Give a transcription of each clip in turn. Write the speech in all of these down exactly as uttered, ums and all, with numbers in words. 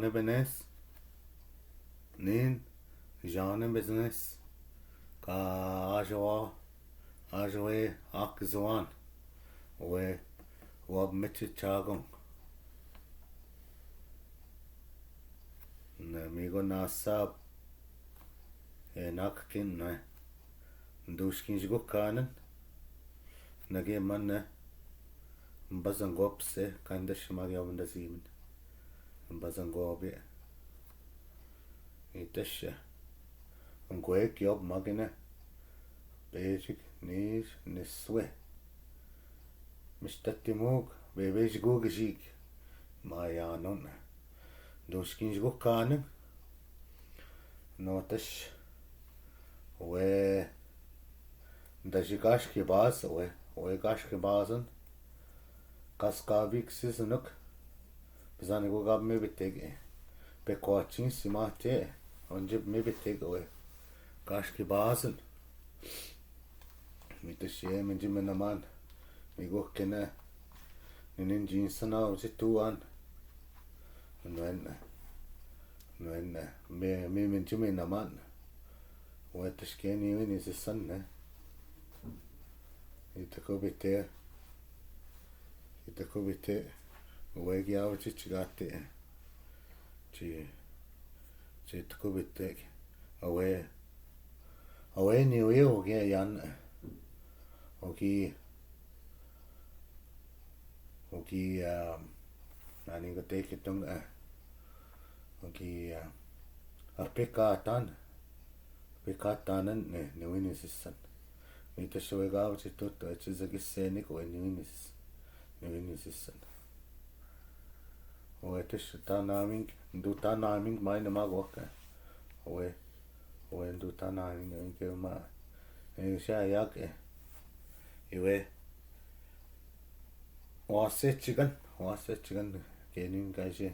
Jean Ebenezer, nin Jean Ebenezer, ka ajewa, ajewe akzoan, we wabmeti chagon. Na migo na sab, e nakkin na. Nduskiñ jigo kanan. Nagi man na. Mbazango pse, kanda shimagi o manda zimin. Mbazango be. Itasha. Ngwek yob magina. Bejik, nis, niswe. Mishtatimug, bebej gugijik. Mayanon. Nduskiñ jigo kanan. Notash. We, ndaji gaški baz, we, we gaški bazan. Kaska bik sisinuk. Bizani go gab mebeteg, e. Be koaçin simate, e. Once mebeteg, we. Gaški bazan. Mitaşe, menci menaman. Migo kena. Ninin cinsana, uci tuan. Nuen. Nuen. Me, me, menci menaman. We taşkeni, we ni sisan ne. Itako bete. Itako bete. We gi awo ci cigate. Ci, ci itako bete. Awe. Awe ni we ogi yan. Ogi. Ogi, um, nani ko teke tong, eh. Ogi, eh, a pekatan. Pekatanan, eh, ni wini sisan. Ni taşe we gawo ci tuto, eh, ci zagi seni ko, eh, ni wini sis-, ni wini sisan. O, eh, taşe tanaming, ndu tanaming, may na magoka. O, eh, o, eh, ndu tanaming, eh, ke ma. Eh, siya yak, eh. Iwe. Wase cigan, wase cigan, kenin kaisi.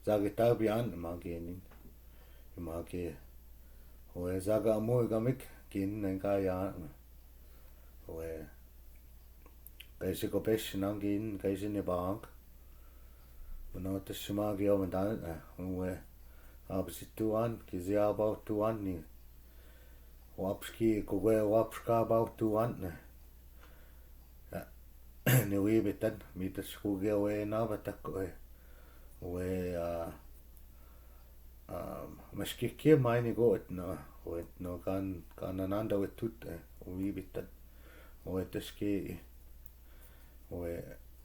Zagi tabian, ma kenin. Ma ke. We zaga amu igamik, kenin nengka ya. We. Kaisi ko pes nang kenin, kaisi ni bank. Mano te sima ke o mendan, eh, we. Absi tuan, kizi abau tuan ni. Wapski, kugwe wapska abau tuan, eh. Ni wibitan, mitas kuge we na batak we. We, ah, ah, maskiki may ni go etno, we etno kan, kan ananda we tut, eh, wibitan. We taski, we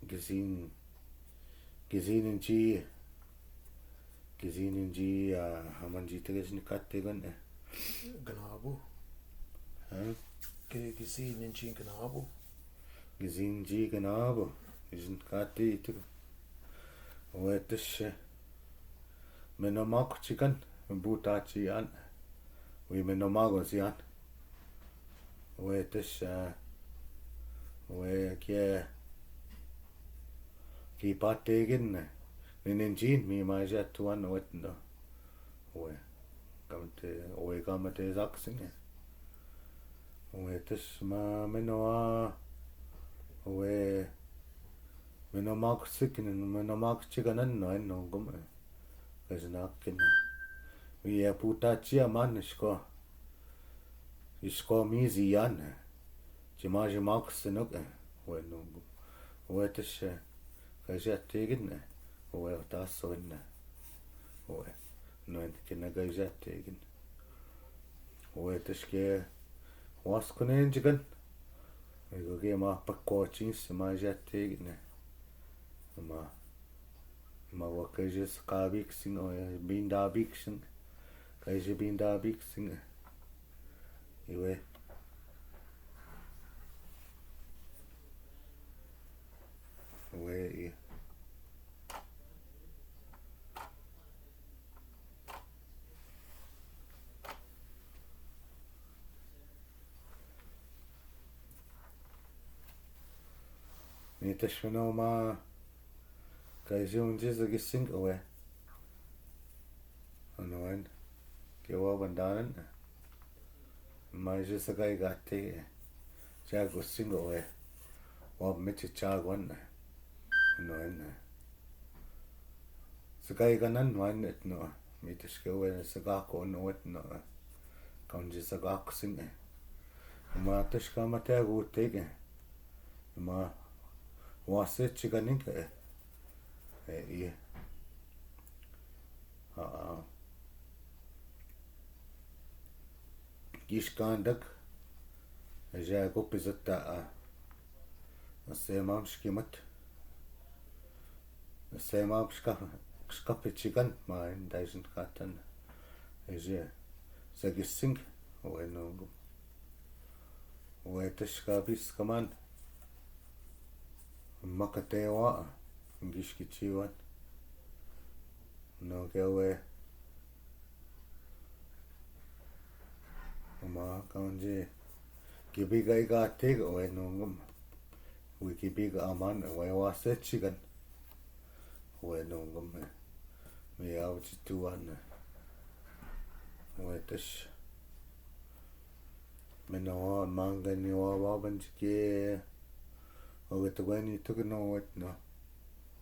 gizin, gizin inci, Gizin inci, ah, aman ci te gizin kate gan, eh. Ganabu. Ha? Gi-, gizin inci ganabu. Gizin inci ganabu. Gizin kate ite. We taşe. Meno mako cigan, buta cian. We meno mako cian. We taşe. We ke. Ki pate gin. Ninin cin, mi maja tuan wet no. We. Kamte, we kamte zak singe. We tes ma meno a. We. Meno mak sikin, meno mak cikanan no, no gum. Kaznak kin. We e puta cia man isko. Isko mi ziyan. Cima cima ksenok, eh, we no. We tes, eh, kaja tegin, eh, we taso ne. We no en kena kaja tegin. We tes ke was kunen jigan. We go ke ma pakochin sima ja tegin, eh. Ma Ma wa kaja sa kabik sing, o ya, binda bik sing. Kaja binda bik sing. Iwe. Iwe, i. Ni tashwino ma. Kaisi unji sa gising awe. Ano en. Ke wa bandanan. Ma isi sa kai gati. Sa gising awe. Wa michi chagwan. Ano en. Sakaikanan wan etno. Miteskeo e sakako no etno. Kaunji sakako sing e. Mateskama te agu teke. Ma wase chikanin ke. E, e. A, a. Kiškandak. Žako pizata a. Semam škimat. Semam ška, škape čikan, ma en dajžin katan. Eže, sa gising, oe nungum. Oe teška biskaman. Makatewa, giškičiwan. No ke oe. Ma kaunji. Kibiga iga tig, oe nungum. Wi kibiga aman, oe wase chigan. Oe nungum. Mi au chituan. Oe tish. Mino manga ni wawa banjike. Oe tuweni tukno wet no.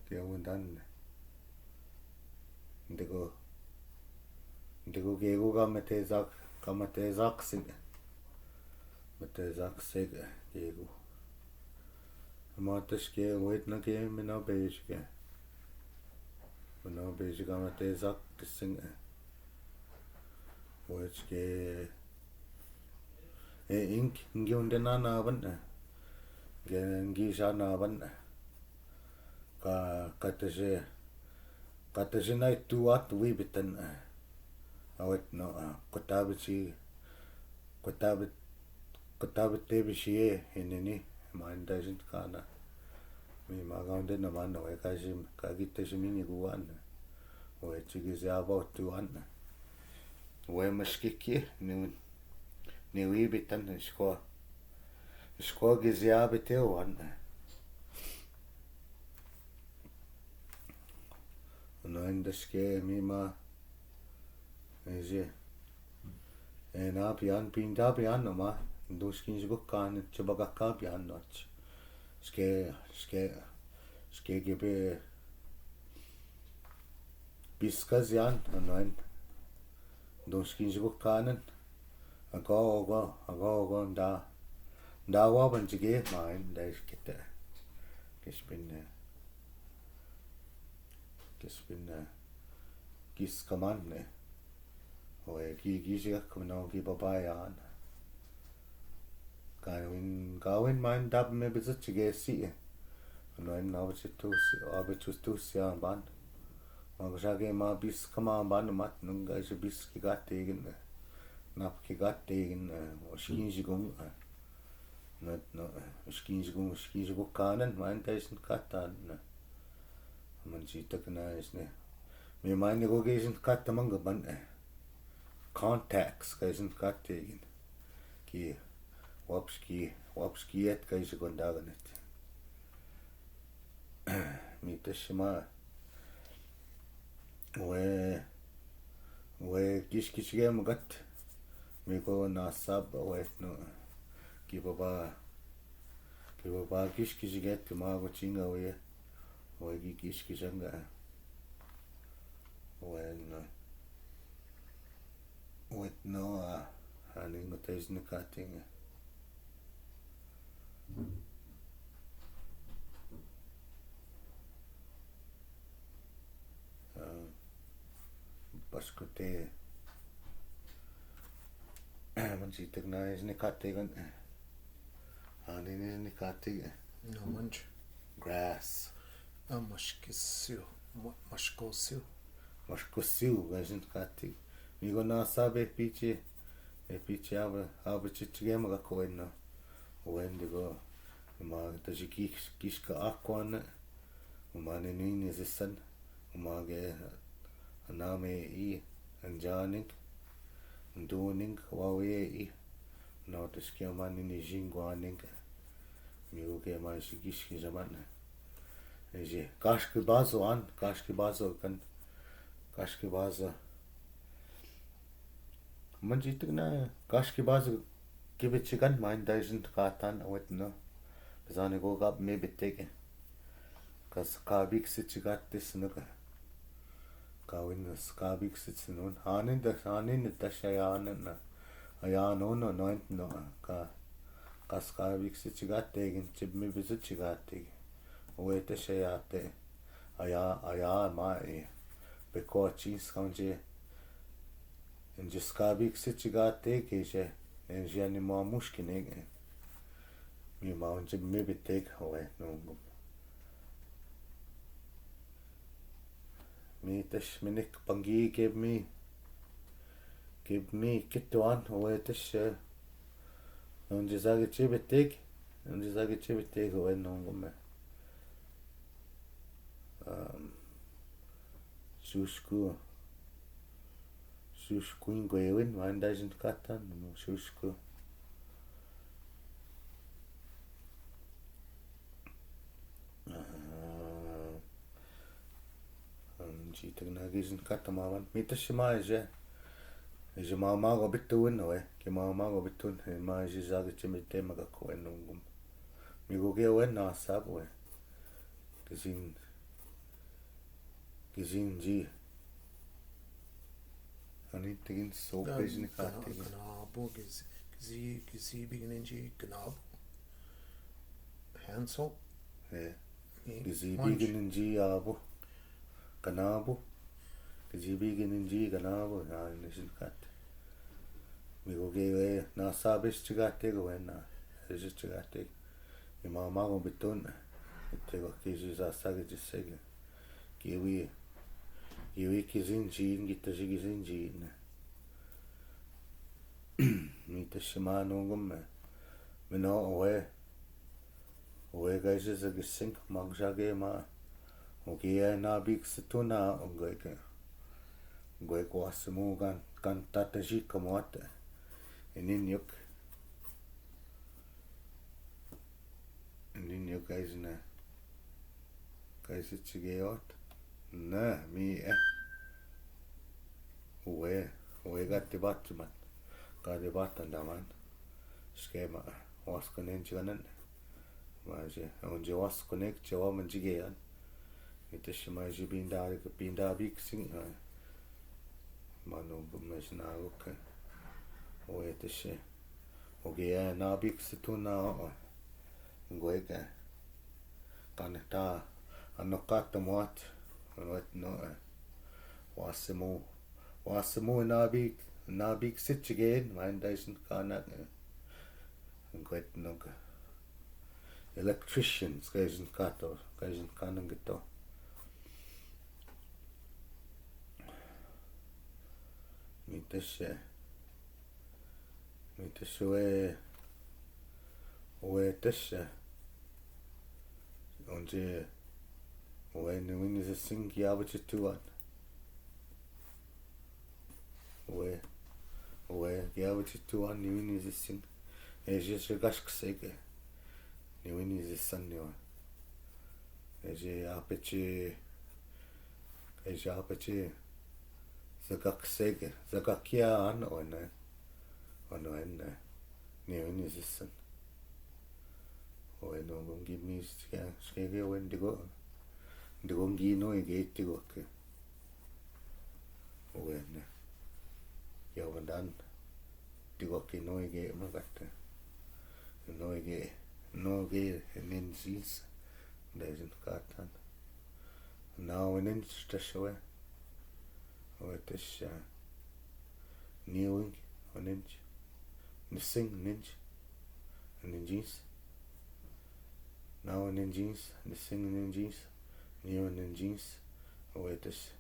Ke awan dan. Ndiko. Ndiko keko kamatezak, kamatezak sing. Matezak sing keko. Matas ke wet na ke mena bej ke. Mena bej kamatezak sing. Wet ke. E ink, ngi unde na na ban. Ngi, ngi sa na ban. Ka, katase, katase na itu at wi bitan, eh. Awet no, eh, kotabe si, kotabe, kotabe tebe si e, inini, ma inda sin kana. Mi ma kaunde na ma no, e kasi, ka kita si mini kuan. We chiki si aba tuan. We maskiki, ni, ni wi bitan, sko. Sko ki si aba tuan. No, inda ske mi ma. Ezi. E na pian, pinta pian no ma. Ndo skin si bukan, chibagaka pian no. Ske, ske, ske kipe. Piska zian, no, en. Ndo skin si bukan. Ago, ago, ago, ago, nda. Nda wa ban sige, ma, en, nda is kete. Kispin, eh. Kispin, eh. Kis kaman, eh. Oe, ki, ki sige, kumno, ki babayan. Kawin, kawin, ma, en, dab me bisa sige si, eh. No, en, abe chutu si, abe chutu si, ah, ban. Makusake ma bis kama ban mat nunga si bis ki gate gin. Nap ki gate gin, eh, o skin si gung, eh. Nat, no, eh, o skin si gung, o skin si gung kanan, ma en tais katan, eh. Man si tak na is ne. Mi ma en ko ke sin kata manga ban, eh. Contacts, ka sin kate gin. Ki, wapski, wapski et ka si kondagan et. Mi tashima. We, we kiskis ke magat. Mi ko nasab we no. Ki baba, ki baba kiskis ke ma ko chinga we. We ki kiskis anga. We no. Wet no, ah, aning matais ni kating. Ah, paskute. Mansitik na is ni kating. Aning is ni kating. No manj. Grass. Ah, maskisiw. Ma-, maskosiw. Maskosiw, gaisin kati. Mi ko nasab e pichi, e pichi aba, aba chichige maga ko en no. Wen digo, ma ta si kis, kiska akwan, ma ne ni ni sisan, ma ge aname i, anjaning, nduning, wawe i. No, ta si ke ma ni ni jingwaning. Mi ko ke ma si kiski zaman. Ezi, kaski bazo an, kaski bazo kan, kaski bazo. Mansitik na, kaski bazo, kibe chikan main daisin katan awet no. Bizani ko kap me beteke. Kas kabik si chikat tis nuka. Kawin na skabiksitsi non. Anin da, anin da siya anin na. Aya no no no no ka, ka skabiksitsi kateg, in tip mi bisitsi kateg. Owe da siya te. Aya, aya ma e. Peko chins kaunje. In je skabiksitsi kateg e je. In je ni mo mushkinek e. Mi ma un tip mi biteg owe nungum. Mi tes minik panggi keb mi. Keb mi kituan owe tes. Nunji zagi chibitik. Nunji zagi chibitik owe nungum e. Um, susku. Susku ingwewin, wanda jin katan, susku. Ah, um, jitag nagi jin katan mawan. Mi tes ma je. Je ma ma go bitun, owe. Ke ma ma go bitun, ma je zagi chimite ma ga ko en nungum. Mi go ge wen na sab we. Kizin, kizin ji. Ani tigin so pejni kati. Kanabu, kizi, kizi, kizi bigin ji kanabu. Hansel. He. Kizi bigin ji abu. Kanabu. Kizi bigin ji kanabu. Na nisin kat. Mi go ge we na sabes chigate go we na. Esi chigate. Ima mago bitun. Ite go kizi za sagi jisege. Kiwi. Kiwi kizin ji, kita ji kizin ji ne. Mi te shima nungum me. Mi no owe. Owe gaisi sa gising magjage ma. Oke ya na bik situna ongweke. Ongweke wasimu kan, kan tata ji kamote. Inin yuk. Inin yuk gaisi na. Gaisi chige ot. Na, mi e. Owe, owe gati batiman. Gati batan daman. Skema. Waskonen chiganen. Maji, onje waskonek, chewa manjigean. Ite shima ji binda, binda biksing. Manu gumesna oke. Owe te shi. Oke ya na bik situna o. Ngweke. Kaneta. Ano kata mwat. Ano et no e. Wasimu. Wasimu na bik, na bik sitchigen, ma en daisen kanak. Ngwet nog. Electricians, kaisen kato, kaisen kanang gito. Mi teshe. Mi teshe we. We teshe. Onje. We ni wini se singi abachi tuan. We, we, ke awe ti tuan ni wini zising. E je se gash ksege. Ni wini zisan ni wa. E je apeche, e je apeche. Zagak sege, zagak ya an one. One one. Ni wini zisan. Owe no gongi mi sike, sike ge wen digo. Digo ngi no ige digo ke. Owe ne. Ya wen dan. Digo ke no ige magate. No ige, no ige nin zis. Dajin katan. Na wen nin stashawe. Owe tesha. Niwing, oninj. Nising, ninj. Ninjins. Nawa ninjins, nising ninjins. Niwa ninjins. Owe tes.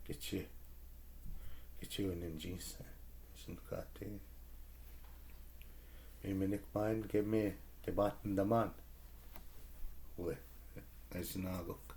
Kichi. Kichi ninjins. Sin kate. Mi minik main ke mi te batin daman. We. Esin agok.